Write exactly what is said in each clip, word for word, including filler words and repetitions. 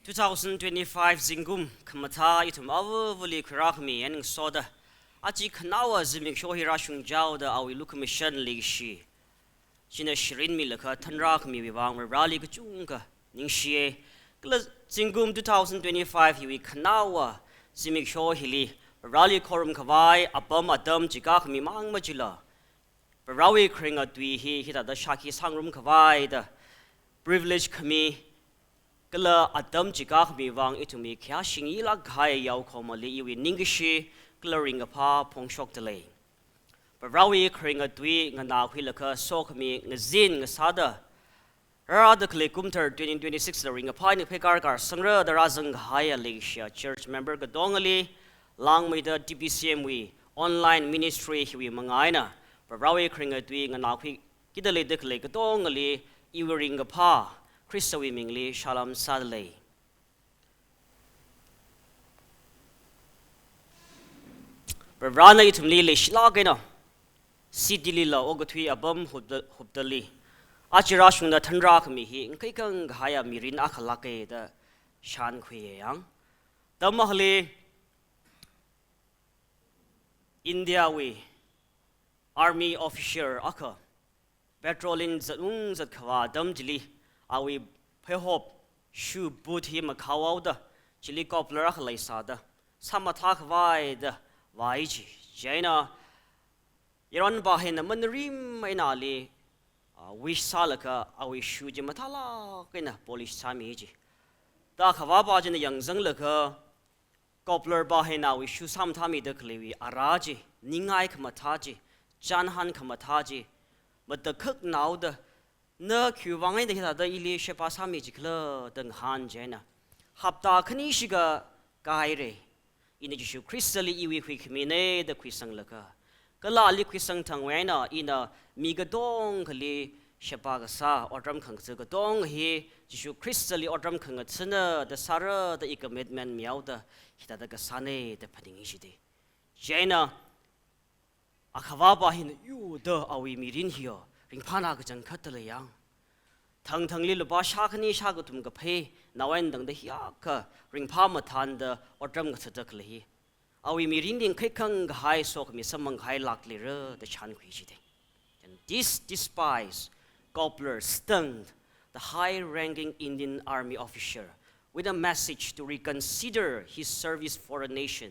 Two thousand twenty-five zingkum khamathā ithum avāvali khuirākhami eina ngasoda, aja khanaowa zimiksho hi rāshungchaoda awui lukhamashan leikashi china shirinmilaga thanrākhamiwui vang Vareli kachungkha ningshiya. Kala zingkum two thousand twenty-five hiwui khanaowa zimiksho hili Vareli khorumkhavai apam atam chikākhami mang machila, Varewui kharinga tui hi hithāda shākhi sāngarumkhavaida privilege khami kala atam chikākhami vang ithumwui khayāshingilāk kahai yaokahomali iwui ningkashi kala ringkaphā phongshokdalei. Varewui kharinga tui nganākhuilaga sokhami ngazin ngasāda rārāda khalei kumthar twenty twenty-six la ringkaphā eina pheikār kārsangra da rāzangkahaiya leikashiya church member katongali, langmeida T B C M wui online ministry hiwui manga eina Varewui kharinga tui nganākhuikida leida khalei katongali iwui ringkaphā Khristawui mingli shalom sādalei. Varena ithumli leishilāk eina city lila okathui apam hupda, hupdali aja rāshungda thanrākhami hi ngakhai kang kahaiya mirin akha lāka da shānkhuiya yang. Atam akhali India wui army officer akha patrolling zatung zatkhavā atam chili awui pheihop shoe boot hi makhaohaoda chili cobbler akha leisāda sāmathākhavaida vāi ji. Chieina yaronpa hina manarim eina ali, ah, wish sālaga awui shoe chi mathālāk eina polish sāmi ji. Da khavāpa china yangzanglaga cobbler pa hina awui shoe sāmathāmida khaleiwui ara chi, ningai khamathā chi, chānhān khamathā chi matakhaknaoda, na khiwuivang eina hithāda ili sheba sāmi jikhala da ngahān chieina, hapta khani shikha kāhaira. Ina Jishu Khristali iwui huikhamina da khuisanglaga, kala ali khuisang thangwui eina ina mi katongali sheba kasā, otram khangatha katonga hi Jishu Khristali otram khangathana da sāra da i commitment mihaoda hithāda kasāna da phaningi jida. Chieina akhavāpa hina yuda awui mirin hiya ringphāna kachangkhatdalei yang. Thangthangli lupā shākhani shākathum kapheina eina tangda hiyākha ringphā mathānda otram ngathada khalei hi awui mirinli ngakhai kang kahai sokhami samphang kahai lākleira da shānkhui jida. And this despised cobbler stung the high-ranking Indian army officer with a message to reconsider his service for a nation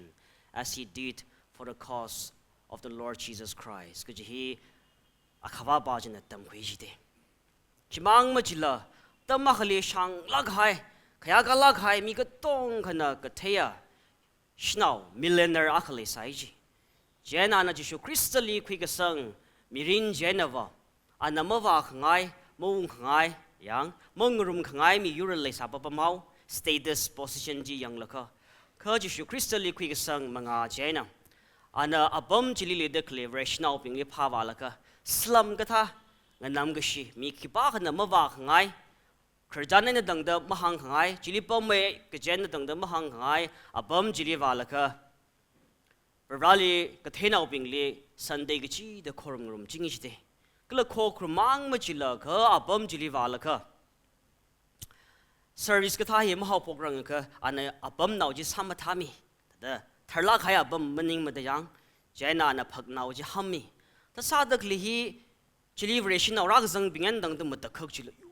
as he did for the cause of the Lord Jesus Christ. Kaji hi akhavāpa china tamkhui jida. Chimang machila, atam akhali shānglāk kahai, khayākalāk kahai mi katongkhana katheiya shanao, millionaire akha leisai ji. Chieina ana Jishu Khristali khuikasang mirin chieina va, ana mavākhangai, maungkhangai, yang, mangarumkhangai miyur leisā papamhao, status, position chi yanglaga, kha Jishu Khristali khuikasang manga chieina ana apam chili leida khalei Vareshinaobingli phāvālaga, slum kathā, nganamkashi, mi khipākhana mavākhangai, khararchan eina tangda mahāngkhangai, chili pamei kachi eina tangda mahāngkhangai apam chili vālaga, Vareli katheinaobingli Sunday kachida khorumngarumchingi jida. Kala khokharummang machila kha apam chili vālaga, service kathā hi mahaophokrangakha ana apamnao chi sāmathāmi. Thāda tharlāk kahai apam maningmada yang, chieina ana phaknao chi hammi. Thāsāda khalei hi chili Vareshinao rākazangbing eina tangda matakhak jila, yu,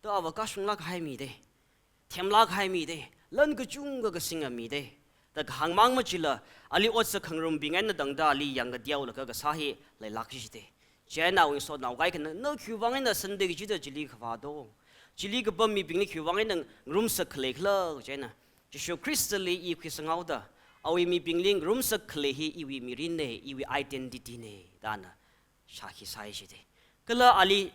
da ava kashunglāk kahai mida, themlāk kahai mida, lan kachungkha kasinga mida da kahāngmang machila, ali otsak khangarumbing eina tangda ali yangkateolaga kasā hi leilāk jida. Chieina awui sotnao kaikhana, na khiwuivang eina Sunday kachida chili kavā do? Chili kapam mibingli khiwuivang eina ngarumsak khalei khala? Chieina Jishu Khristali i khuisanghaoda, awui mibingli ngarumsak khalei hi iwui mirinna, iwui identity na da ana shākhi sāi jida. Kala ali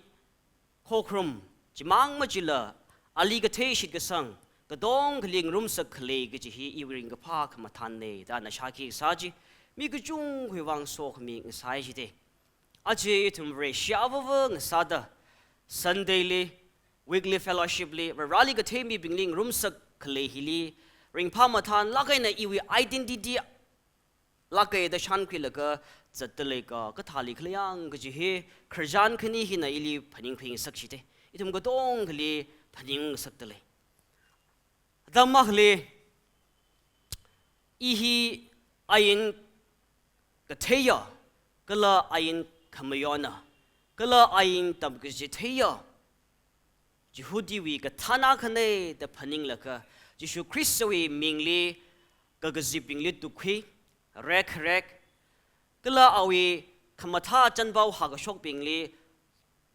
khokharum, chimang machila ali kathei shitkasang katongali ngarumsak khalei kaji hi iwui ringkaphā khamathānna da ana shākhi sā ji, mi kachungkhawui vang sokhami ngasai jida. Aja ithum Vareshi avāva ngasāda, Sunday li, weekly fellowship li, Vareli kathei mibingli ngarumsak khalei hili ringphā mathānlāk eina iwui identity lāka da shānkhuilaga zatdalei ka, kathāli khala yang kaji hi khararchan khani hina ili phaningkhuingasak jida. Ithum katongali phaningngasakdalei. Atam akhali, i hi ain katheiya, kala ain khamayona, kala ain tamkachitheiya Jihudiwui kathāna akhana da phaninglaga, Jishu Khristawui mingli kakazipbingli tukhui, rekrek, kala awui khamathā chanpao hakashokbingli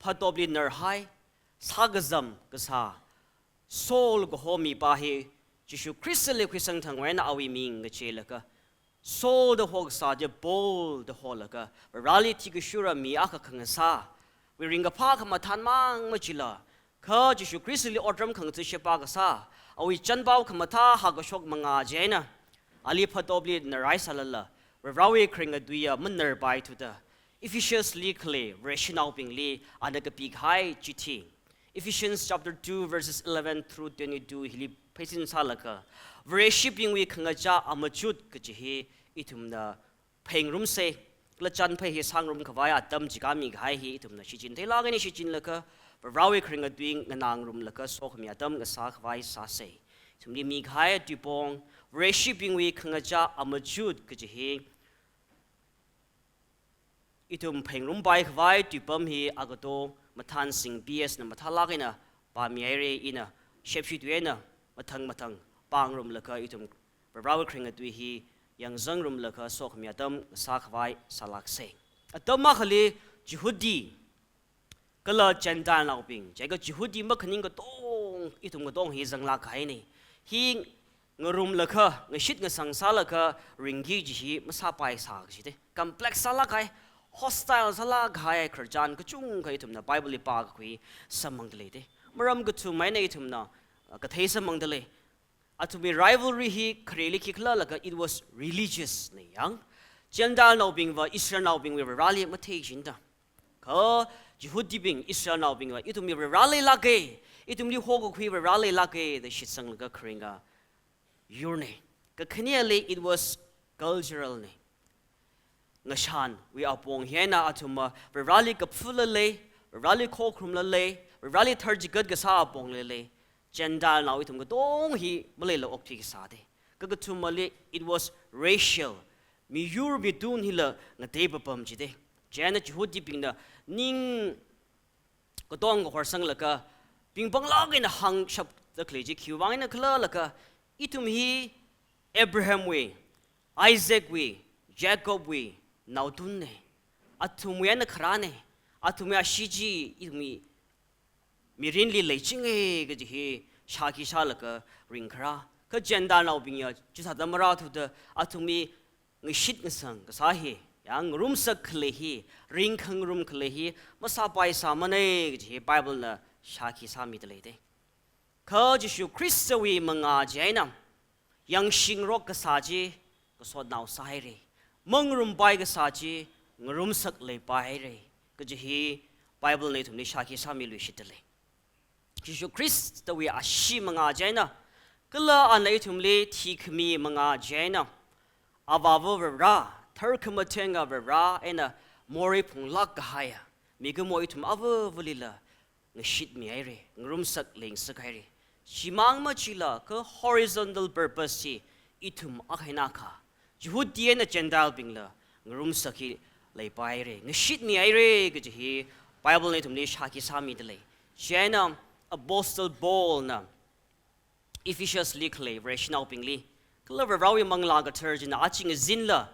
phatopli narhai, sākazam kasā Saul kaho mipā hi Jishu Khristali khuisang thangwui eina awui ming kacheilaga, Saul da hokasā chi Paul da holaga, Vareli thikashura mi akha khangasāwui ringkaphā khamathān mang machila, kha Jishu Khristali otram khangatha sheba kasā, awui chanpao khamathā hakashok manga chieina, ali phatopli narhai sālala, Varewui kharinga tuiya manarpaithuda, Ephesus li khalei Vareshinaobingli ana kapikahai chithi, Ephesians chapter two, verses eleven through twenty-two hili pheisin sālaga, Vareshibingwui khangachā amachut kaji hi ithumna phengrumsa, kala chanphei hi sāngarum khavai atam chikha mikahai hi ithumna shichin theilāk eina shichinlaga, Varewui kharinga tui nganāngarumlaga sokhami atam ngasā khavai sāsa. Ithumli mikahai tuipong, Vareshibingwui khangachā amachut kaji hi ithum phengrumpai khavai tuipam hi agato Mathānsing P S na mathālāk eina pāmihaira, ina shepshi tui eina mathang mathang pāngarumlaga ithum Varewui kharinga tui hi yangzangrumlaga sokhami atam ngasā khavai sālāksa. Atam akhali Jihudi kala Gentile naobing, chiakha Jihudi makhaning katong, ithum katong hi zanglāk kahaina. Hi ngarumlaga, ngashit ngasang sālaga ringki kaji hi masāpaisa kaji te. Complex sālāk kahai, hostile sālāk kahai khararchan kachungkha ithumna Bible li pākakhui samphangdalei te. Maram kathum eina ithumna, uh, kathei samphangdalei. Athumwui rivalry hi khareli khikhala laga, it was religious na yang. Gentile naobingva Israel naobingwui Vareli matheichinda, kha Jihudibing Israel naobingva ithumwui Vare leilāka, ithumli hokakhui Vare leilāka da shitsanglaga kharinga yurna. Kakhaneli, it was cultural na. Ngashanwui apong hi eina athumva Vareli kaphulalei, Vareli khokharumlalei, Vareli tharchigat kasā apongla lei. Gentile nao ithum katong hi maleila okthui kasā te. Kakathumali, it was racial. Miyur mitun hila ngatei papam chi te. Chieina Jihudibingna ning katong kahorsanglaga, pingpanglāk eina hāngshapda khalei chi khiwui vang eina khala laga, ithum hi Abrahamwui, Isaacwui, Jacobwui naotunna. Athumwui eina kharāna. Athumwui ashee chi ithumwui mirinli leichinga kaji hi shākhi shālaga ringkharā. Kha Gentile naobingya chithāda marāthuda athumwui ngashit ngasang kasā hi, ya ngarumsak khalei hi, ringkhangarum khalei hi masāpaisāmana kaji hi Bible na shākhi sāmidalei te. Kha Jishu Khristawui manga chieina yangshingrok kasā chi kasotnao sāhaira. Mangarumpai kasā chi ngarumsak leipaihaira kaji hi Bible na ithumli shākhi sāmiluishitdalei. Jishu Khristawui ashee manga chieina, kala ana ithumli thikhami manga chieina, Avāva Vare, tharkhamatheng Vare eina morei phunglāk kahaiya mikumo ithum avāvalila ngashitmihaira, ngarumsak leingasakhaira. Chimang machila kha horizontal purpose chi ithum akha eina akha, Jihudi eina Gentilebingla ngarumsak hi leipaira, ngashitmihaira kaji hi Bible na ithumli shākhi sāmidalei. Chieina Apostle Paul na Ephesus li khalei Vareshinaobingli, kala Varewui Manglā Kathara china achi ngazinla,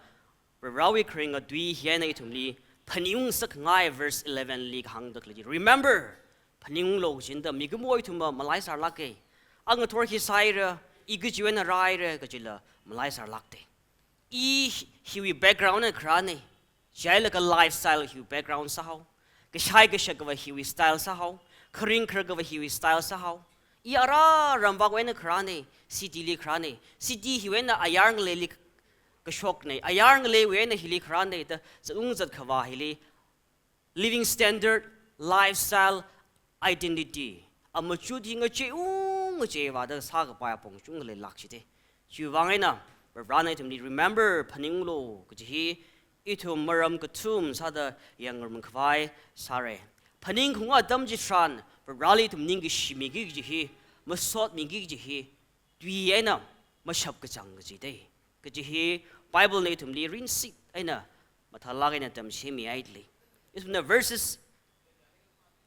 Varewui kharinga tui hi eina ithumli phaningung ngasakngai verse eleven li kahāngda khalei chi. Remember, phaningunglu kajina, mikumo ithumva malaisārlāka. A ngathor hi sāhaira, i kachiwui eina rāhaira kajila malaisārlākta. I hiwui background na kharāna, chilaga lifestyle hiwui background sāhao, kashai kashakva hiwui style sāhao, kharing kharakva hiwui style sāhao. I ara ramvākwui eina kharāna, city li kharāna, city hiwui eina ayar ngaleili kashokna, ayar ngaleiwui eina hili kharāna da zatung zatkhavā hili living standard, lifestyle, identity, amachut hi ngacheiung ngacheivāda sākapai apong chungkha leilākchite. Chiwui vang eina Varena ithumli remember, phaningunglu kaji hi ithum maram kathum sāda yangngarum khavai sāra. Phaningkhaung atam chitharan Vareli ithum ningkashi miki kaji hi, masot miki kaji hi, tui eina mashap kachang kaji dei. Kaji hi Bible na ithumli rinsik eina mathālāk eina tamchimihai dei. Ithumna verses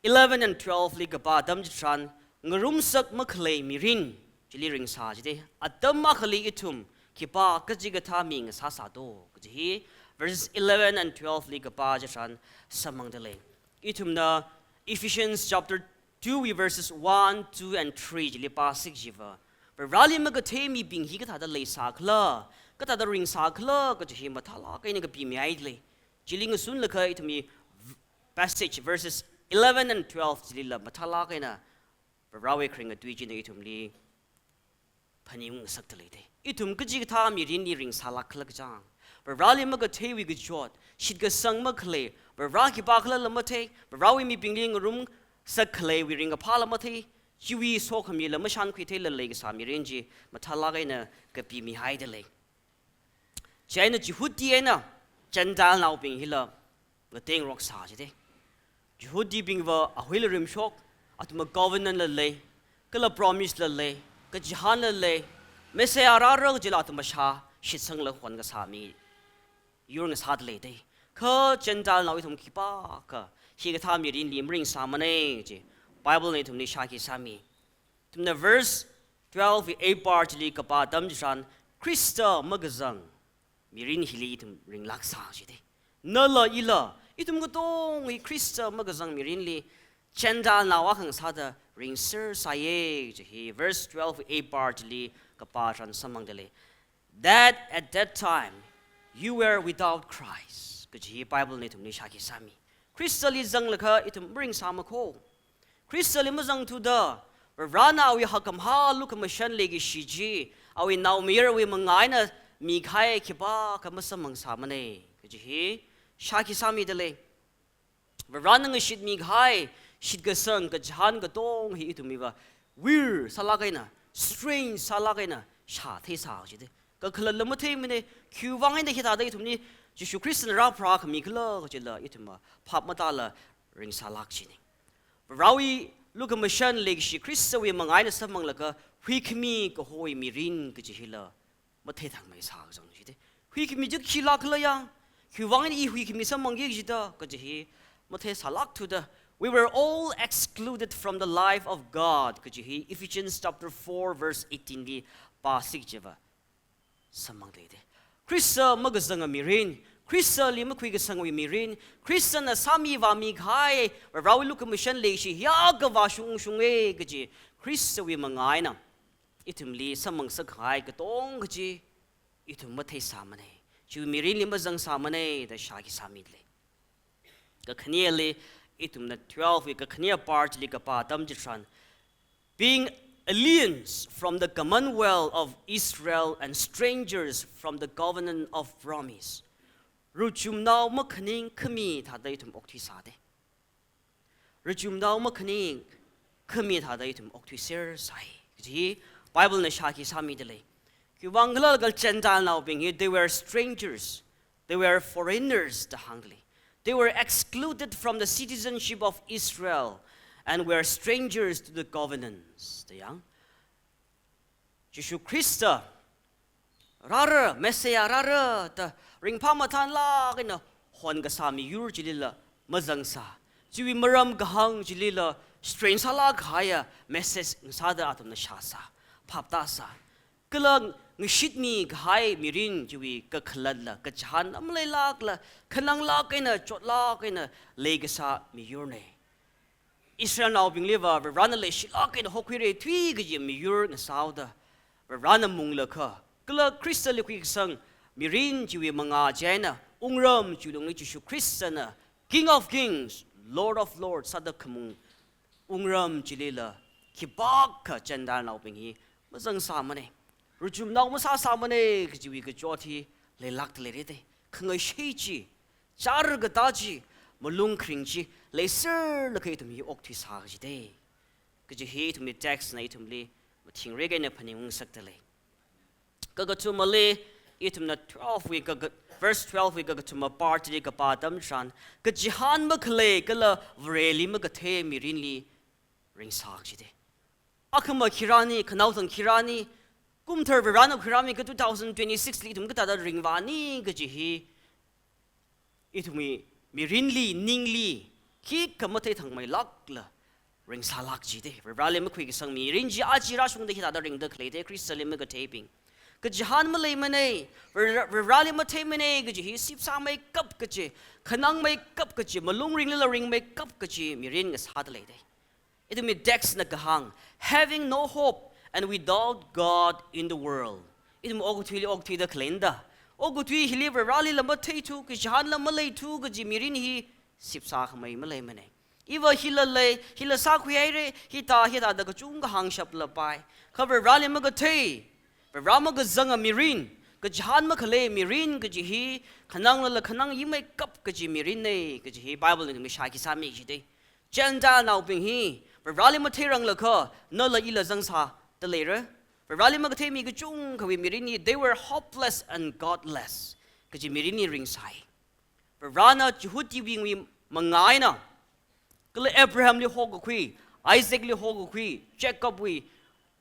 eleven and twelve li kapā atam chitharan, ngarumsak makhalei mirin chili ringsā jide. Atam akhali ithum khipā kachikathā mi ngasāsā do kaji hi verses eleven and twelve li kapā chitharan samphangda lei. Ithumna Ephesians chapter two wui verses one, two and three chili pāsik chiva, Vareli makathei mibing hi kathāda leisā khala, kathāda ringsā khala kaji hi mathālāk eina kapimihai lei. Chili ngasunlaga ithumwui v-, passage verses eleven and twelve chilila mathālāk eina Varewui kharinga tui china ithumli phaningngasakda lei dei. Ithum kachikathā mirinli ringsālāk khala kachang, Vareli makatheiwui kachot, shitkasang makhalei, Vare khipākhala la mathei, Varewui mibingli ngarumsak khaleiwui ringkaphāla mathei, chiwui sokhamila mashankhuitheila leikasā mirin chi mathālāk eina kapimihaida lei. Chieina Jihudi eina Gentile naobing hila ngatengroksā jide. Jihudibingva ahuila rimshok, athumva covenant la lei, kala promise la lei, kachihān la lei, Messiah rāra kajila athumva shā shitsangla honkasā miyur ngasāda lei dei. Kha Gentile nao ithum khipākha hikathā mirinli maringsāmana kaji Bible na ithumli shākhi sāmi. Ithumna verse twelve wui A part chili kapā atam chitharan, Khrista makazang mirin hili ithum ringlāksā jide. Nala ila, ithum katonga hi Khrista makazang mirinli Gentile nao akha ngasāda ringser sāya kaji hi verse twelve wui A part chili kapā tharan samphangda lei. That at that time you were without Christ kaji hi Bible na ithumli shākhi sāmi. Khristali zanglaga ithum maringsāma kho. Khristali mazangthuda, Varena awui hakkhamahā lukhamashan leikashi chi, awui naomayarawui mangā eina mikahai khipākha masamphangsāmana kaji hi shākhi sāmida lei. Varena ngashitmikahai shitkasang kachihān katonga hi ithumwuiva weird sālāk eina, strange sālāk eina shātheisā jide. Kakhalatla matheimana, khiwuivang eina hithāda ithumli Jishu Khristana rāpharākhami khala kajila ithumva phap matāla ringsālāk jine. Varewui lukhamashan leikashi Khristawui mangā eina samphanglaga huikhami kahowui mirin kaji hila matheithangmeisā kachang jide. Huikhami chi khilāk khala ya, khiwuivang eina i huikhami samphangki kajida kaji hi matheisālākthuda, we were all excluded from the life of God kaji hi Ephesians chapter four verse eighteen li pāsik chiva samphangda lei dei. Khrista makazanga mirin, Khristali makhuikasangwui mirin, Khristana sāmivāmikahai Varewui lukhamashan leishi hiyākha vāshungshunga kaji Khristawui mangā eina ithumli samphangsakhai katonga chi ithum matheisāmana, chiwui mirinli mazangsāmana da shākhi sāmida lei. Kakhaneli, ithumna twelve wui kakhane part li kapā atam chitharan, being aliens from the commonwealth of Israel and strangers from the covenant of promise. Ruchumnao makhaning khami thāda ithum okthuisā dei. Ruchumnao makhaning khami thāda ithum okthuiser sai kaji Bible na shākhi sāmida lei. Khiwuivang khala kala Gentile naobing hi, they were strangers, they were foreigners da hāngda lei. They were excluded from the citizenship of Israel and were strangers to the covenants da yang. Jishu Khrista rāra, Messiah rāra da ringphā mathānlāk eina honkasā miyur chilila mazangsā. Chiwui maram kahāng chilila strange sālākkahaiya message ngasāda athumna shāsā, phaptāsā. Kala ngashitmikahai mirin chiwui kakhalatla, kachihānla maleilākla, khananglāk eina, chotlāk eina leikasā miyurna. Israelnaobingliva Varena leishilāk eina hokhuira thui kaji miyur ngasāhaoda, Varena munglaga, kala Khristali khuikasang mirin chiwui mangā chieina wungram chiwui lungli Jishu Khristana King of Kings, Lord of Lords sāda khamung wungram chilila khipākha Gentile naobing hi mazangsāmana, ruchumnao masāsāmana kajiwui kachot hi leilākda leira dei. Khangashei chi, chār katā chi, malung kharing chi leiserlaga ithum hi okthuisā kaji dei kaji hi ithumwui text na ithumli mathingrik eina phaningngasakda lei. Kakathumali, ithumna twelve wui kaka-, verse twelve wui kakathuma part li kapā atam chitharan, kachihān makhalei kala Vareli makathei mirinli ringsā kaji dei. Akhama khi rāni, khanaothang khi rāni, Kumthar Varena khuirāmika two thousand twenty-six li ithum kathāda ringvāni kaji hi, ithumwui mirinli, ningli, khikha matheithangmeilākla ringsālāk jida. Vareli makhuikasang mirin chi aja rāshungda hithāda ringda khaleida, Khristali makatheibing. Kachihān maleimanei, Var-, Vareli matheimanei kaji hi sipsāmeikap kaji, khanangmeikap kaji, malung ringlila ringmeikap kaji mirin ngasāda leida. Ithumwui text na kahāng, "Having no hope and without God in the world." Ithum okathuili okthuida khaleina da, okathui hili Varelila matheithu, kachihānla maleithu kaji mirin hi sipsākhamei maleimanei. Iva hila lei, hila sākhuihaira, hithā, hithāda kachungkha hāngshap lapai. Kha Vareli makathei, Vare makazanga mirin, kachihān makhalei mirin kaji hi, khananglala khanang yimeikap kaji mirin nei kaji hi Bible na ithumli shākhi sāmi jida. Gentile naobing hi, Vareli matheiranglakha, nala ila zangsāda leira. Vareli makathei mi kachungkhawui mirin hi, they were hopeless and godless kaji mirin hi ringsai. Varena Jihudibingwui mangā eina, kala Abrahamli hokakhui, Isaacli hokakhui, Jacobwuili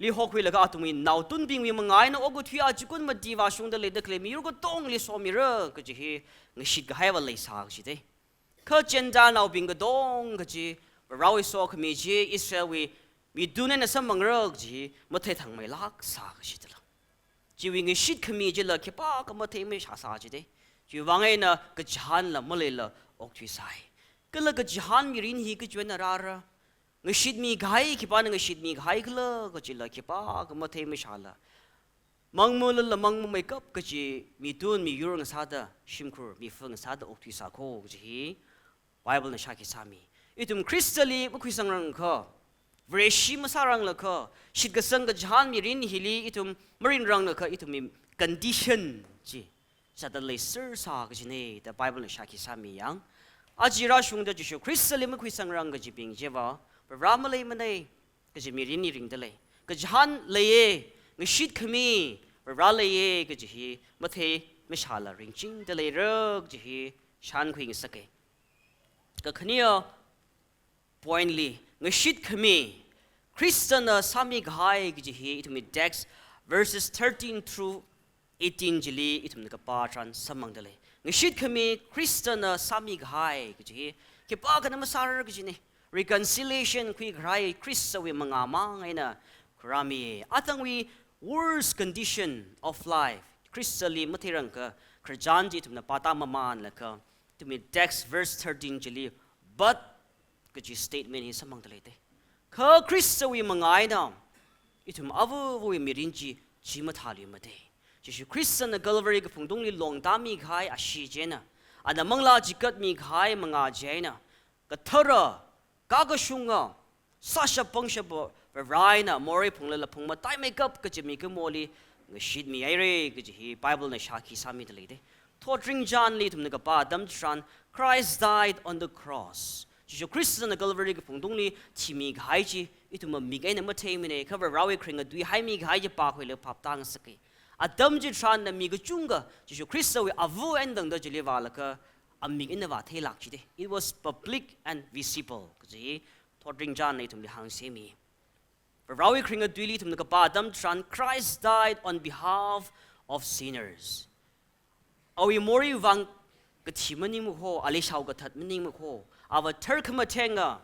hokakhuilaga athumwui naotunbingwui mangā eina okathui achikun mati vāshungda leida khalei miyur katongli somira kaji hi ngashitkahaiva leisā kajida. Kha Gentile naobing katongkha chi, Varewui sokhami chi, Israelwui midun eina samphangra kaji hi matheithangmeilāk sākaji dala. Chiwui ngashitkhami chila khipākha mathei mashāsā jida. Chiwui vang eina kachihānla maleila okthuisai. Kala kachihān mirin hi kachi eina rāra, ngashitmi kahai, khipāna ngashitmi kahai khala kajila khipākha mathei mashāla, mangmalala mangmameikap kaji midun miyur ngasāda, shimkhur mifā ngasāda okthuisā kho kaji hi Bible na shākhi sāmi. Ithum Khristali makhuisangrangkha, Vareshi masāranglakha, shitkasang kachihān mirin hili ithum maringranglakha, ithumwui condition chi sāda leiser sā kajinei da Bible na shākhi sāmi yang. Aja rāshungda Jishu Khristali makhuisangrang kajibing chiva, Vare maleimanei kaji mirin hi ringda lei. Kachihān leiya, ngashitkhami Vare leiya kaji hi mathei mashāla ringchingda leira kaji hi shākhui ngasaka. Kakhane point li, ngashitkhami, Khristana sāmi kahai kaji hi ithumwui text verses thirteen through eighteen chili ithumna kapā tharan samphangda lei. Ngashitkhami Khristana sāmi kahai kaji hi khipākhana masārar kajinei. Reconciliation khuikharai Khristawui mangā mang eina khuirāmi. Athangwui worst condition of life, Khristali matheirangkha khararchan chi ithumna pāta mamanlaga, ithumwui text verse thirteen chili, "But" kaji statement hi samphangda leida. Kha Khristawui mangā eina ithum avāva̱wui mirin chi, chi mathāluimadei. Jishu Khristana Calvary kaphungtungli longtāmi kahai ashee chieina, ana manglā chigatmi kahai mangā chieina, kathara, kakashunga, sāshap pangshapa Vare eina morei phunglala phung mataimeikap kaji mikumoli ngashitmihaira kaji hi Bible na shākhi sāmida leida. Thotrinchānli ithumna kapā atam tharan, "Christ died on the cross." Jishu Khristana Calvary kaphungtungli thimi kahai chi ithum amik eina matheimanei, kha Varewui kharinga tui haimi kahai chi pākhuilaga phaptā ngasaka. Atam chitharanna mi kachungkha Jishu Khristawui avā eina tangda chili vālaga amik eina vātheilāk jida. It was public and visible kaji thotrinchānna ithumli hāngsemi. Varewui kharinga tuili ithumna kapā atam tharan, "Christ died on behalf of sinners." Awui morei vang kathi maningmakho, ali shaokathat maningmakho, ava tharkhamathenga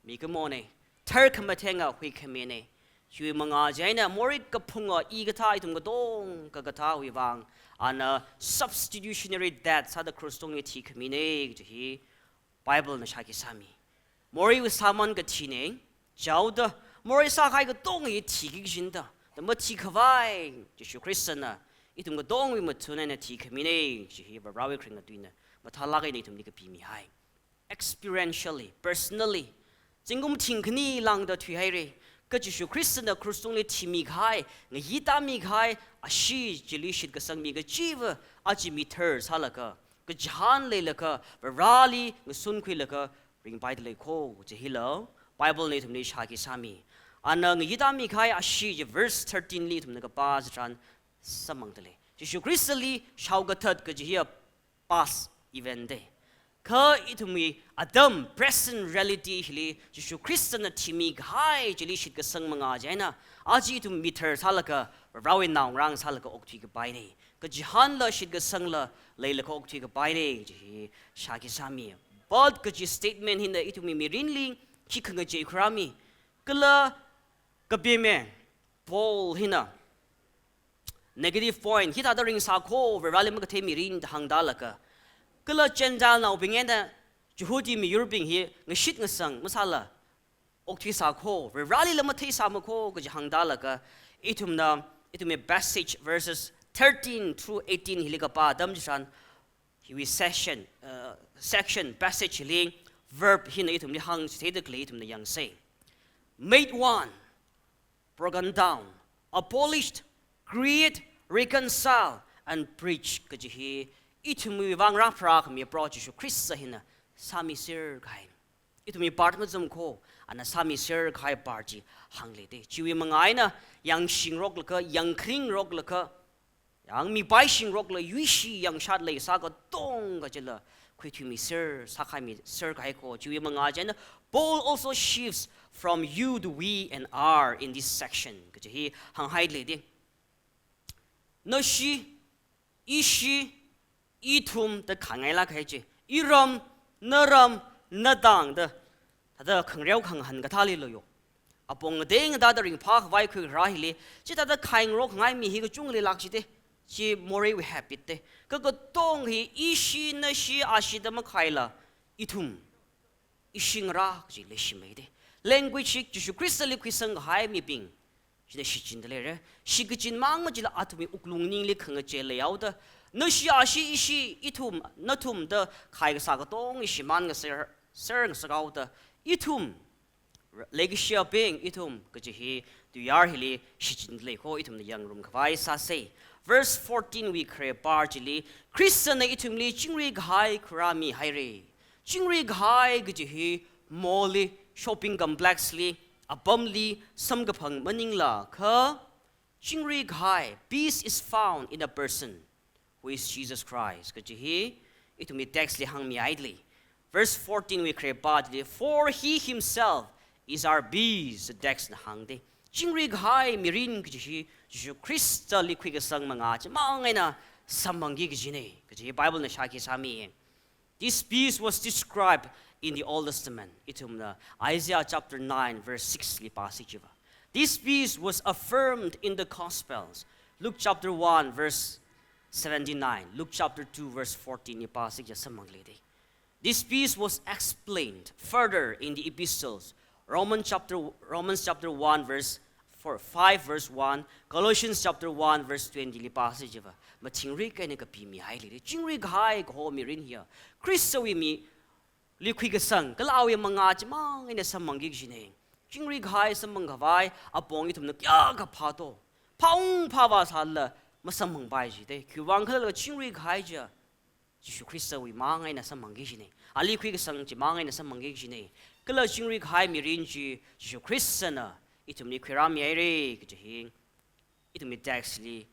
mikumonei, tharkhamathenga huikhaminei. Chiwui mangā chieina morei kaphunga i kathā ithum katongkha kathāwui vang ana substitutionary death sāda cross tungli thikhaminei kaji hi Bible na shākhi sāmi. Moreiwui sāman kathinei, chaoda, morei sākahai katonga hi thiki kajina da, da mathikhavai Jishu Khristana ithum katongawui mathun eina thikhaminei, chi hi Varewui kharinga tuina mathālāk eina ithumli kapimihai. Experientially, personally, zingkum thingkhani lāngda thuihaira, kha Jishu Khristana cross tungli thimi kahai, ngayi tāmi kahai ashee chili shitkasang mi kachiva aja mithar sālaga, kachihān leilaga, Vareli ngasunkhuilaga ringpaida leikho, chi hila Bible na ithumli shākhi sāmi. Ana ngayi tāmi kahai ashee chi verse thirteen li ithumna kapā chitharan samphangda lei. Jishu Khristali shaokathat kaji hiya past event dei. Kha ithumwui atam present reality hili Jishu Khristana thimi kahai chili shitkasang manga chieina, aja ithum mithar sālaga, Varewui naongarā sālaga okthui kapaina. Kachihānla shitkasangla leilaga okthui kapaina kaji hi shākhi sāmi. But kaji statement hina ithumwui mirinli khi khangachei khuirāmi. Kala kapime, Paul hina negative point, hithāda ringsā kho, Vareli makathei mirin da hāngda laga. Kala Gentile naobing eina Jihudi miyurbing hi ngashit ngasang masāla okthuisā kho, Varelila matheisāma kho, kaji hāngda laga. Ithumna, ithumwui passage verses thirteen through eighteen hili kapā atam chitharan, hiwui section, uh, section, passage hili verb hina ithumli hāngchitheida khalei ithumna yangsa. Made one, broken down, abolished, create, reconcile, and preach kaji hi ithumwui vang rāpharākhami Proho Jishu Khrista hina sāmiser kahai. Ithumwui part mazang kho, ana sāmiser kahai part chi hāngleida. Chiwui manga eina yangshingroklaga, yangkhaningroklaga, yangmipaishingrokla yuishi yangshat leisā katonga chila khuithuimiser, sākhaimiser kahai kho. Chiwui manga chieina, Paul also shifts from you to we and our in this section kaji hi hānghaida leida. Nashi, ishi, ithum da khangailāk kahai chi. Iram, naram, natang da. Thāda khangareo khangahān kathāli lo yo. Apong ngatei ngateida ringphākhavai khuirā hili, chithāda khaingarokngai mi hi kachungli lāk chida. Chi moreiwui habit da. Kha katong hi ishi, nashi, ashi da makhaila, ithum, ishi ngarā kaji leishimeida. Language hi Jishu Khristali khuisang kahai mibing china shichinda leira. Shikachin mang machila athumwui wuklung ningli khangachei leihaoda, nashi, ashi, ishi, ithum, nathum da khai kasā katong hi shimān ngaser, ser ngasakhaoda, ithum, leikashiyabing ithum kaji hi tuiyār hili shichinda lei kho, ithumna yangrumkhavai sāsa. Verse fourteen wui khare part chili, Khristana ithumli chingri kahai khuirāmihaira. Chingri kahai kaji hi mall li, shopping complex li, apamli samkaphang maningla kha, chingri kahai, peace is found in a person, who is Jesus Christ kaji hi ithumwui text li hāngmihaida lei. Verse fourteen wui khare part li, "For he himself is our peace," text na hāngda. Chingri kahai mirin kaji hi Jishu Khristali khuikasang manga chimang eina samphangki kajina kaji hi Bible na shākhi sāmi. This peace was described in the Old Testament. Ithumna Isaiah chapter nine verse six li pāsi chiva. This peace was affirmed in the Gospels. Luke chapter one verse seventy-nine, Luke chapter two verse fourteen li pāsi chiva samphangda lei da. This peace was explained further in the epistles. Roman chapter, Romans chapter one verse four, five verse one, Colossians chapter one verse twenty li pāsi chiva, mathingrik eina kapimihai lei da. Chingri kahai kaho mirin hiya Khristawui mili khuikasang, kala awui manga chimang eina samphangki kajina. Chingri kahai samphangkhavai apong ithumna kayākha phāto. Phāung phāvā sālala masamphangpai jida. Khiwuivang khala chingri kahai chiya Jishu Khristawui mang eina samphangki kajina. Ali khuikasang chimang eina samphangki kajina. Kala chingri kahai mirin chi Jishu Khristana ithumli khuirāmihaira kaji hi ithumwui text li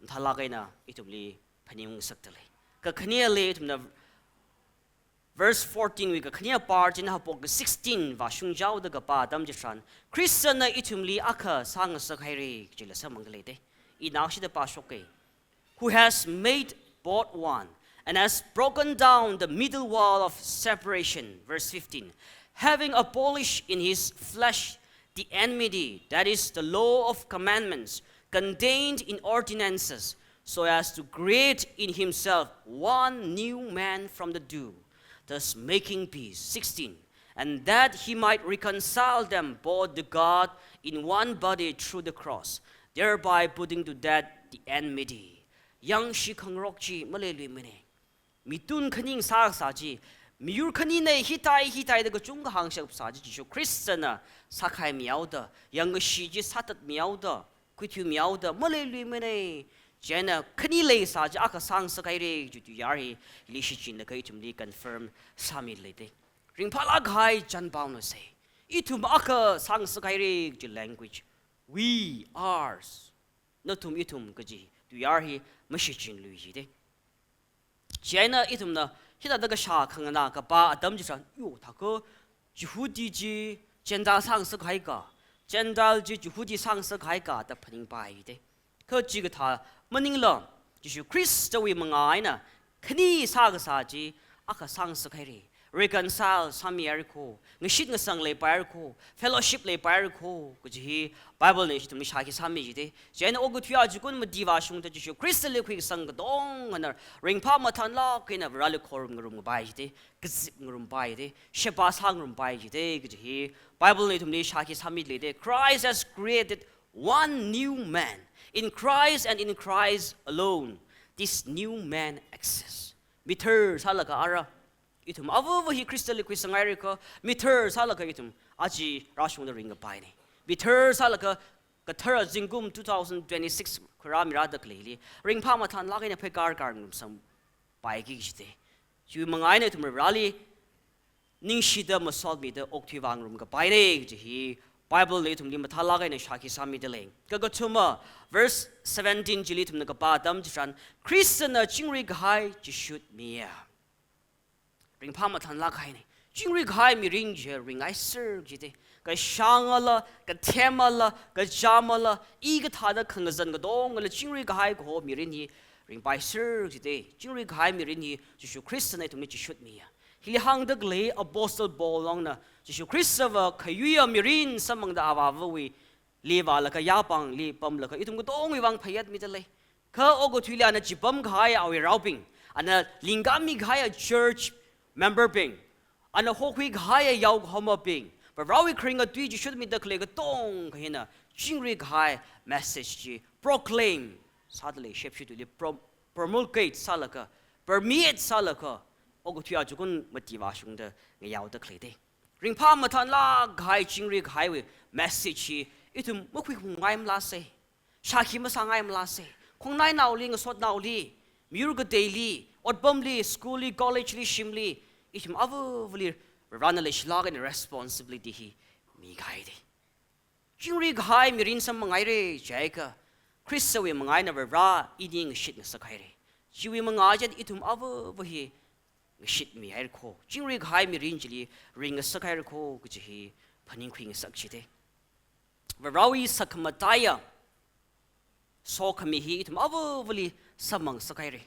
mathālāk eina ithumli phaningngasakda lei. Kakhaneli ithumna verse fourteen wui kakhane part china haophok sixteen vāshungchaoda kapā atam chitharan, Khristana ithumli akha sāngasakhaira kajila samphangda lei da. Ina shida pāshoka. "Who has made both one and has broken down the middle wall of separation," verse fifteen, "having abolished in his flesh the enmity, that is the law of commandments contained in ordinances, so as to create in himself one new man from the two, thus making peace." Sixteen, "And that he might reconcile them both to God in one body through the cross, thereby putting to death the enmity." Yangshi khangarok chi maleiluimana. Mitun khaning sāsā chi, miyur khanina hithai hithai da kachungkha hāngshap sā chi, Jishu Khristana sākhaimihaoda, yangkashi chi sāthatmihaoda, khuithuimihaoda maleiluimana. Chieina khani leisā chi akha sāngasakhaira kaji tuiyār hi, hili shichinlaga ithumli confirm sāmida lei da. Ringphālāk kahai chānpaona sa. Ithum akha sāngasakhaira kaji language. We, ours. Nathum, ithum kaji tuiyār hi mashichinlui jida. Chieina ithumna Hithāda kashā khanganā kapā atam chitharan, yo, thākha Jihudi chi Gentile sāngasak haika, Gentile chi Jihudi sāngasak haika da phaningpai jite. Kha chikathā maningla, Jishu Khristawui mangā eina khani sākasā chi akha sāngasak haire. Reconcile sāmihaira kho, ngashit ngasang leipaira kho, fellowship leipaira kho, kaji hi Bible na ithumli shākhi sāmi jite. Chieina okathui achikun mati vāshungda Jishu Khristali khuikasang katongana ringphā mathānlāk eina Vareli khorum ngarumpai jite, kazip ngarumpai jite, sheba sāngarumpai jite, kaji hi Bible na ithumli shākhi sāmi leite. Christ has created one new man. In Christ and in Christ alone, this new man exists. Mithar sālaga ara ithum avava hi Khristali khuisanghaira kha, mithar sālaga ithum aja rāshungda ringkapaine. Mithar sālaga kathara zingkum two thousand twenty-six khuirāmirāda khaleili ringphā mathānlāk eina pheikar kar ngarumsangpaiki jite. Chiwui mangā eina ithum Vareli ningshida masotmida okthui vāngarumkapaine kaji hi Bible na ithumli mathālāk eina shākhi sāmida lei. Kakathuma, verse seventeen chili ithumna kapā atam chitharan, Khristana chingri kahai chishut miya. Ringphā mathānlāk kahaine. Chingri kahai mirin chi ringhaiser jite. Kashāngala, kathemala, kachāmala, i kathāda khangazan katongala chingri kahai kaho mirin hi ringpaiser jite. Chingri kahai mirin hi Jishu Khristana ithumli chishut miya. Hili hāngda khalei Apostle Paul wui eina Jishu Khristava khayuiya mirin samphangda avāvawuili vālaga yapāngli pamlaga ithum katongwui vang phayat mida lei. Kha okathuili ana chipam kahai awui raobing, ana lingkami kahai church member bing, ana hokhui kahai yaokahomabing, Varewui kharinga tui chishut mida khalei katongkha hina chingri kahai message chi proclaim sāda leishap, shituili prom-, promulgate sālaga, permeate sālaga, okathui achikun mati vāshungda ngayaoda khaleite. Ringphā mathānlāk kahai chingri kahaiwui message hi ithum makhuiphungngai malāse. Shākhi masāngai malāse. Khongnainaoli, ngasotnaoli, miyur kateili, otpamli, school li, college li, shimli, ithum avavali Varena leishilāk eina responsibility hi mikahaide. Chingri kahai mirin samphanghairai jiakha, Khristawui mangā eina Vare ili ngashit ngasakhaire. Chiwui mangā chieina ithum avava hi ngashitmihaira kho, chingri kahai mirin chili ringngasakhaira kho kaji hi phaningkhui ngasak jite. Varewui sakhamataiya sokhami hi ithum avavali samphangsakhaire.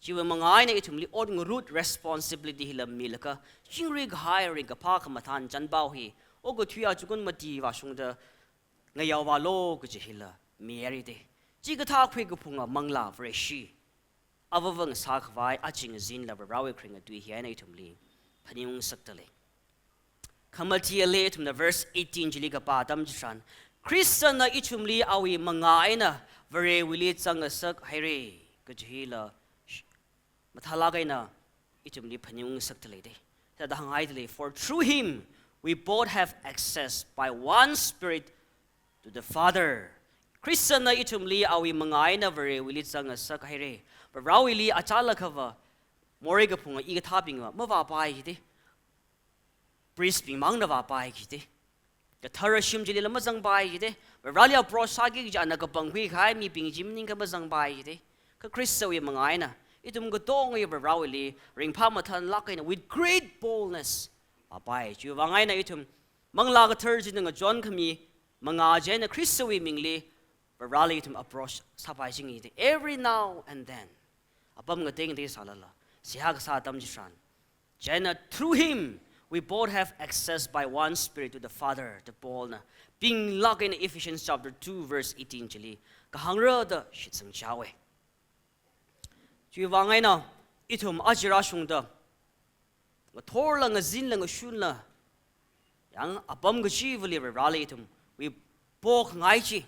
Chiwui mangā eina ithumli ot ngarut responsibility hila milaga, chingri kahai ringkaphā khamathān chanpao hi okathui achikun mati vāshungda ngayaovālu kaji hila mihairade. Chikathā khuikaphunga manglā Vareshi avava ngasākhavai aja ngazinla Varewui kharinga tui hi eina ithumli phaningung ngasakta lei. Khamati ali ithumna verse eighteen chili kapā atam chitharan, Khristana ithumli awui mangā eina Varewuili zangngasakhaire kaji hila sh-, mathālāk eina ithumli phaningung ngasakta leide. Thāda hānghaida lei, "For through him we both have access by one Spirit to the Father." Khristana ithumli awui mangā eina Varewuili zangngasakhaire. Varewuili achālakhava morei kaphunga i kathābingva mavāpai jite. Priest bing mangna vāpai jite. Kathara shim chilila mazangpai jite. Vareli approach sāki kaji ana kapangkhui kahai mibing chi maningakha mazangpai jite. Kha Khristawui mangā eina ithum katonga Varewuili ringphā mathānlāk eina with great boldness vāpai. Chiwui vang eina ithum Manglā Kathara china ngachonkhami mangā chieina Khristawui mingli Vareli ithum approach sāpai jingite. Every now and then, apam ngatei ngatei sālala, seihā kasā atam chitharan, chieina through him we both have access by one Spirit to the Father, da Paulna pinglāk eina Ephesians chapter two verse eighteen chili kahāngra da shitsangchaowe. Chiwui vang eina ithum aja rāshungda ngathorla, ngazinla, ngashunla, yang apam kachivali Vareli ithumwui pokhangai chi,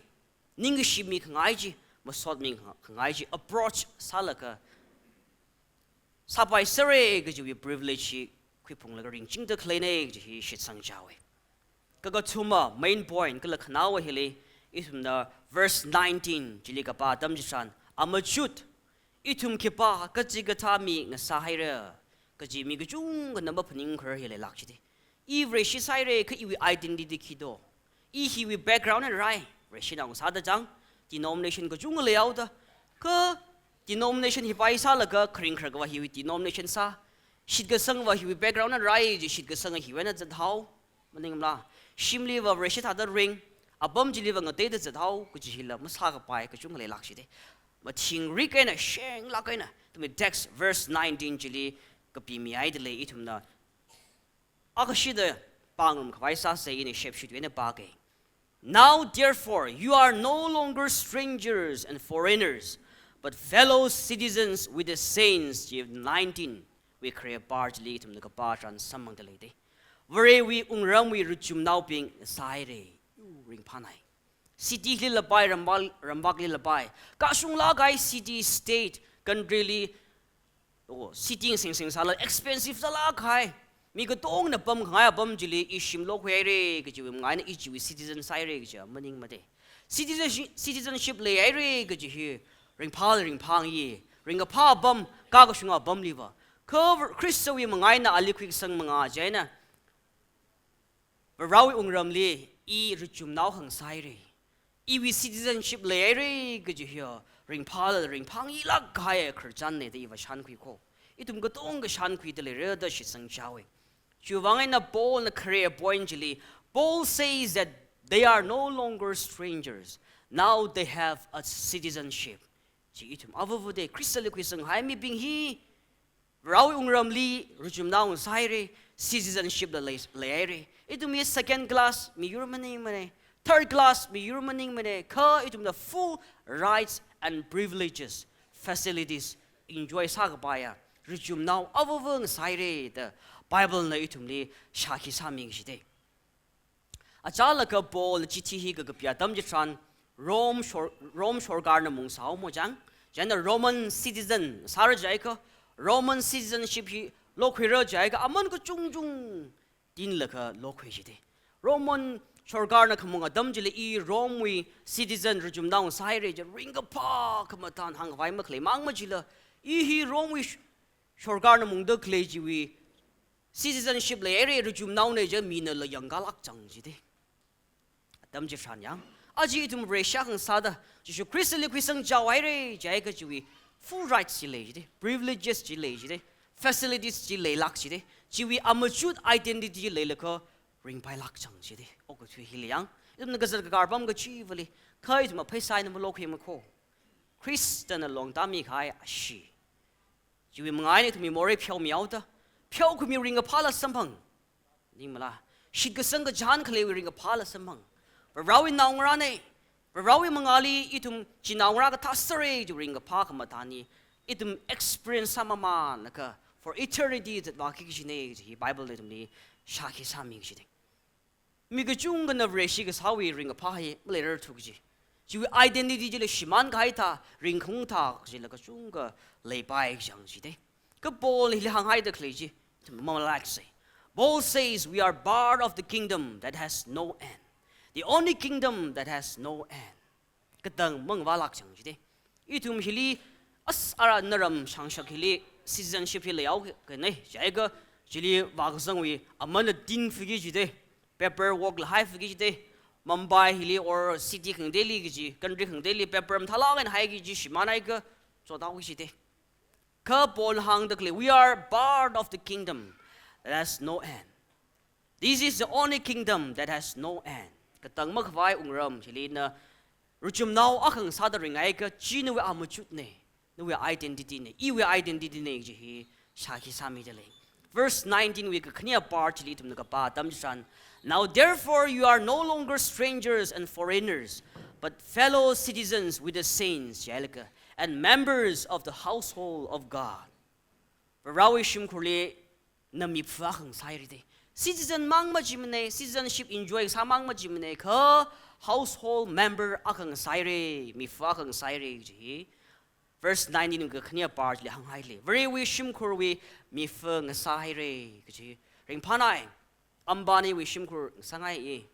ningkashi mikhangai chi, masotmi khangai chi approach sālaga sāpaisera kajiwui privilege hi khuiphunglaga ringchingda khaleina kaji hi shitsangchaowe. Kakathuma main point kala khanaowa hili, ithumna verse nineteen chili kapā atam chitharan, amachut ithum khipā kachikathā mi ngasāhaira kaji mi kachungkhana maphaningkharar hi leilāk jite. I Vareshi sāhaira kha iwui identity khi do? I hiwui background eina rāi, Vareshinao ngasāda chang, denomination kachungkha leihaoda. Kha denomination hi pai sālaga kharing kharakva hiwui denomination sā. Shitkasangva hiwui background na rai ji, shitkasanga hiwui eina zathao, maningla. Shimliva Vareshi thāda ring, apam chiliva ngateida zathao, kaji hila masākapai kachungkha leilāk shite. Mathingrik eina, shenglāk eina, ithumwui text verse nineteen chili kapimihaida lei ithumna. Akha shida pāngarumkhavai sāsa, ina shepshit eina pāke. "Now, therefore, you are no longer strangers and foreigners, but fellow citizens with the saints," ji nineteen wui khare part chili ithumna kapā tharan samphangda lei de. Varewui wungramwui rachumnaobing sāhaire. Yu ringphānai. City li lapai, ramvak, ramvakli lapai. Kashunglāk kahai city, state, country li, oh, city ngasengseng sāla, expensive sālāk kahai. Mi katongna pamkhangai apam chili i shim lokhuihaire kajiwui manga eina i chiwui citizen sāhaire kaji maningmade. Citizenship, citizenship leihaire kaji hi ringphā, ringphāngai, ringkaphā apam, kakashunga apamliva. Kha Khristawui manga eina ali khuikasang manga chieina Varewui wungramli i rachumnao akha sāhaire. Iwui citizenship leihaire kaji hi ringphā, ringphāngailāk kahai khararchanne da iva shānkhui ko. Ithum katonga shānkhuida leira da shitsang chaowe. Chiwuivang eina Paulna khare point chili, Paul says that they are no longer strangers. Now they have a citizenship. Chi ithum avāvā de, Khristali khuisanghai mibing hi Varewui wungramli rachumnao sāhaire, citizenship la lei, leihaire. Ithum hi second class miyur maningmane, third class miyur maningmane, kha ithumna full rights and privileges, facilities enjoy sākapaiya rachumnao avāvā sāhaire da Bible na ithumli shākhi sāmi shite. Achālakha Paulna chithi hi kakapi atam chitharan Rome sor-, Rome sorkarna mungsāhaomo chang, chieina Roman citizen sāra jiakha, Roman citizenship hi lokhuira jiakha, aman kachungchung tinlaga lokhui shite. Roman sorkarna khamung atam chili i Romewui citizen rachumnao sāhaire ji ringkaphā khamathān hāngkhavai makhalei mang machila, i hi Romewui sh-, sorkarna mungda khalei chiwui citizenship leihaire, rachumnaone ji minala yangkalāk chang shite. Atam chitharan yang, aja ithum Vareshi akha sāda, Jishu Khristali khuisang chaohaire jiakha chiwui full rights chi lei shite, privileges chi lei shite, facilities chi leilāk shite, chiwui amachut identity chi leilakha ringpailāk chang shite. Okathui hili yang, ithumna kazat kakar pam kachivali, kha ithum apheisā eina malokhuima ko. Khristana longtāmi kahai ashee. Chiwui manga eina ithumwui morei pheomihaoda, pheokhuimi ringkaphāla samphang. Ningmala, shitkasang kachihān khaleiwui ringkaphāla samphang. Varewui naongarāne, Varewui mangāli ithum chinaongarā kathā sāra ji ringkaphā khamathān hi ithum experience sāmamānlaga for eternity zatvāki kajine ji hi Bible na ithumli shākhi sāmi shite. Mi kachungkhana Vareshi kasāwui ringkaphā hi maleirarthu kaji. Chiwui identity chili shimān kahai thā, ringkhaung thā kajila kachungkha leipai kachang shite. Kha Paulna hili hānghaida khalei chi, ithum mamalaksei. Paul says we are part of the kingdom that has no end. The only kingdom that has no end. Katang mangvālāk chang shite. Ithum hili as ara naram shangshak hili citizenship hi leihaokane jiakha, chili vākazangwui amanna tin fiki shite. Paperwork la hai fiki shite. Mumbai hili or city khangateili kaji, country khangateili paper mathālāk eina haiki kaji shimānhaiakha, chotaoki shite. Kha Paulna hāngda khalei, we are part of the kingdom that has no end. This is the only kingdom that has no end. Katang makhavai wungram chili na rachumnao akha sāda ringhaiakha, chi nawui amachutne, nawui identity ne, iwui identity ne ji hi shākhi sāmida lei. Verse nineteen wui kakhane part chili ithumna kapā atam chitharan, "Now therefore you are no longer strangers and foreigners, but fellow citizens with the saints," jilaga, "and members of the household of God." Varewui shimkhurli na mipha akha sāhaire de. Citizen mang machimane, citizenship enjoy sā mang machimane, kha household member akha sāhaire, mipha akha sāhaire ji hi. Verse nineteen kakhane part li hānghaile. Varewui shimkhurwui mipha ngasāhaire kaji. Ringphānai, Ambaniwui shimkhur ngasāngai i.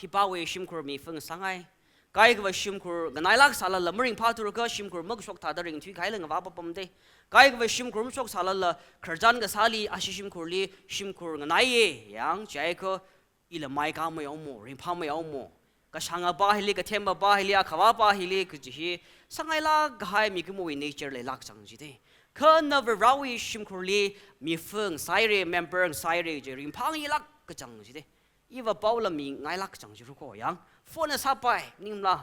Hipāwui shimkhur mipha ngasāngai. Kaikhava shimkhur nganailāk sālala maringphāthura kha shimkhur makashok thāda ringthui kahaila ngavā papam de. Kaikhava shimkhur mashok sālala khararchan kasāli ashi shimkhurli shimkhur nganaiye yang jiakha ila mai kāmeihaomo, ringphāmeihaomo. Kashāngapa hili, kathempapa hili, akhavapa hili kaji hi sāngailāk kahai mikumowui nature leilāk chang ji de. Kha na Varewui shimkhurli mi fung sāhaira, member sāhaira kaji ringphāngailāk kachang chi de. Iva paola mingailāk kachang chi rukho yang. Phone sāpai, ningla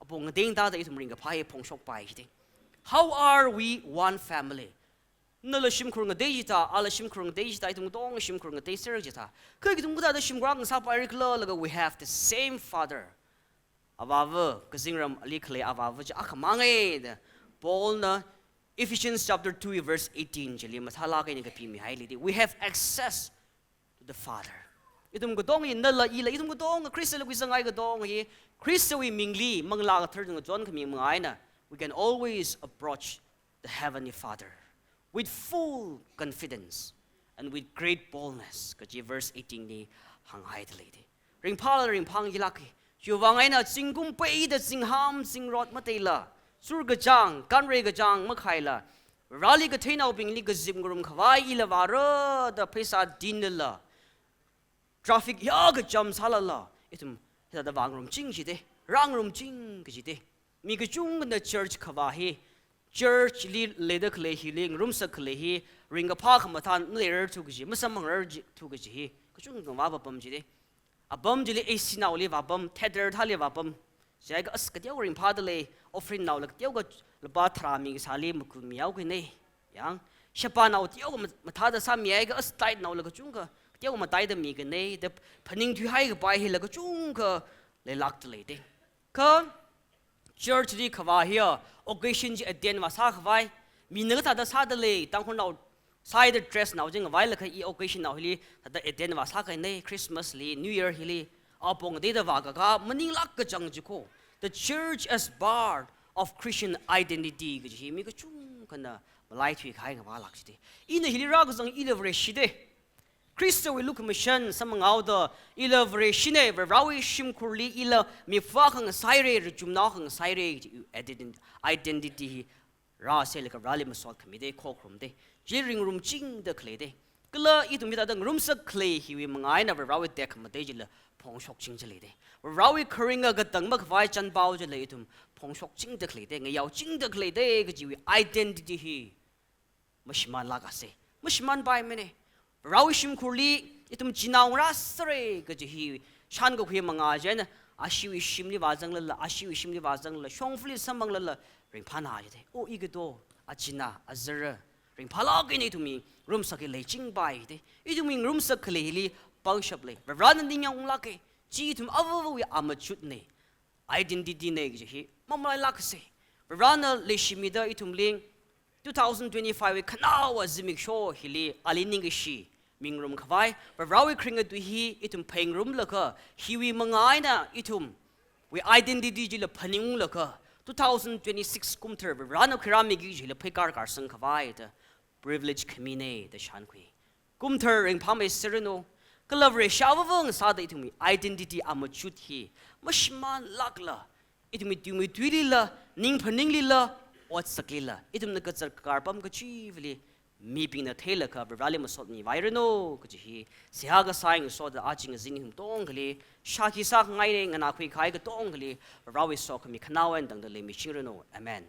apong ngateng thāda ithum ringkaphā hi phongshokpai chi de. How are we one family? Nala shimkhur ngatei chithā, ala shimkhur ngatei chithā, ithum katonga shimkhur ngateiser chithā. Kha ithum kathāda shimkhur akha ngasāpaira khala laga, we have the same Father. Avāva, kazingram ali khalei Avāva chi akhamang e da Paulna Ephesians chapter two verse eighteen chili mathālāk eina kapimihaili de. We have access to the Father. Ithum katonga hi, nala ila, ithum katonga, Khristali khuisangkahai katonga hi, Khristawui mingli, Manglā Kathara ngachon khami manga eina, we can always approach the Heavenly Father with full confidence and with great boldness, kaji verse eighteen li hānghaida lei de. Ringphāla ringphāngailāk e. Chiwuivang eina zingkum peida zingham zingrot mateila, sur kachāng, kanrei kachāng makhaila, Vareli katheinaobingli kazip ngarumkhavai ila vāra da pheisā tinlala, traffic ya kajam sālala, ithum hithāda vāngarumching chi de, rāngarumching kaji de. Mi kachungkhana church khavā hi, church li leida khalei hili ngarumsak khalei hi, ringkaphā khamathā maleirarthu kaji, masamphangrar ji, thu kaji hi kachungkha vāpapam chi de. Apam chili A C naoli vāpam, theater thāli vāpam. Chihaiakha as kateokha ringphāda lei, offering naola kateokha lupā tharā mi kasāli makunmihao kane. Yang, shapa nao teokha ma-, mathāda sāmihaiakha as tithe naola kachungkha, kateokha mataida mi kane, da phaningthuihai kapai hila kachungkha leilākda lei de. Kha church li khavā hiya occasion chi attend vāsākhavai, mina kathāda sāda lei, Tangkhulnao sāhaida dress nao chi ngavailakha i occasion nao hili thāda attend vāsākahaina, Christmas li, New Year hili, apong ngateida vākakā maninglāk kachang chi kho. The church as part of Christian identity kaji hi mi kachungkhana malaithuikahai ngavālāk chi de. Ina hili rākazang ila Vareshi de. Khristawui lukhamashan samphanghaoda ila Vareshina, Varewui shimkhurli ila mipā akha ngasāhaira, rachumnao akha ngasāhaira, ident-, identity hi rāsālaga Vareli masot khami de, khokharum de. Chi ringrumchingda khalei de. Kala ithum hithāda ngarumsak khalei hiwui manga eina Varewui tekhamatei chila phongshokching chi lei de. Varewui kharinga katang makhavai chanpao chila ithum phongshokchingda khalei de, ngayaochingda khalei de, kajiwui identity hi mashimānlākase. Mashimānpaimane. Varewui shimkhurli ithum chinao ngarāsera kaji hi shānkakhui manga chieina, ashiwui shimli vāzanglala, ashiwui shimli vāzanglala, shongfali samphanglala, ringphāna chi de. O, i kato, achina, azara, ringphālāk eina ithumwui ngarumsak hi leichingpai de. Ithumwui ngarumsak khalei hili pangshap lei. Varena ningyānglāke. Chi ithum avāvawui amachutne. Identity ne kaji hi mamalailākase. Varena leishimida ithumli two thousand twenty-five wui khanaowa zimiksho hili ali ningkashi mingarumkhavai, Varewui kharinga tui hi ithum phāngarumlaga, hiwui manga eina ithumwui identity chila phaningunglaga, two thousand twenty-six kumthar Varena khuirāmiki kajila pheikar karsangkhavai da privilege khamine da shānkhui. Kumthar ringphāmeiserranu, kala Vareshi avāva ngasāda ithumwui identity amachut hi mashimānlākla, ithumwui tuimeithuilila, ningphaninglila, otsaklila, ithumna kazat kakar apam kachivali mibingna theilaga Vareli masot mivairanu kaji hi seihā kasā eina ngasoda aja ngazin hi katongali shākhi sākhangaine, nganākhuikahai katongali Varewui sokhami khanaowa eina tangda leimichingranu. Amen.